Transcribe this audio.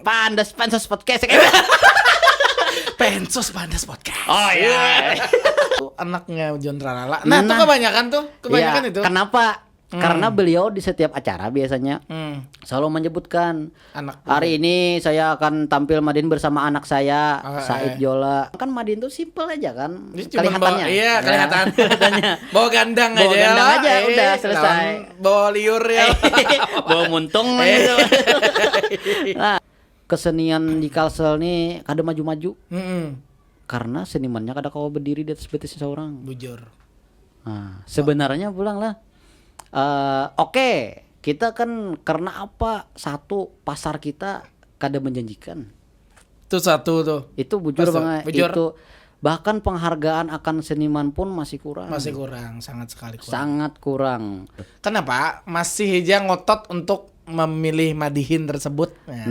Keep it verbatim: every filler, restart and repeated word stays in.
Pandas Pansos Podcast. Pensos Pandas Podcast. Oh iya. Itu anaknya John Tralala. Nah, itu Nah. kebanyakan tuh, kebanyakan Iya, itu. Kenapa? Hmm. Karena beliau di setiap acara biasanya Hmm, selalu menyebutkan anak. hari ini saya akan tampil madin bersama anak saya Ah, Said eh. Jola. Kan madin tuh simple aja kan Ini cuma kelihatannya. bawa, iya, Ya. kelihatan. Kelihatannya. Bawa gandang Bawa aja gandang lah. aja, Eh, udah selesai. Lawan bawa liur ya. Bawa muntung lah Eh. gitu. Nah, kesenian di Kalsel nih kada maju-maju Mm-mm. karena senimannya kada kawa berdiri di atas betisnya seorang. Bujur. Nah, sebenarnya pulang lah. Eh, Oke, kita kan karena apa? Satu, pasar kita kada menjanjikan. Itu satu tuh. Itu bujur Betul, banget. bujur. Itu bahkan penghargaan akan seniman pun masih kurang. Masih kurang, sangat sekali kurang. Sangat kurang. Kenapa? Masih aja ngotot untuk memilih madihin tersebut. Nah.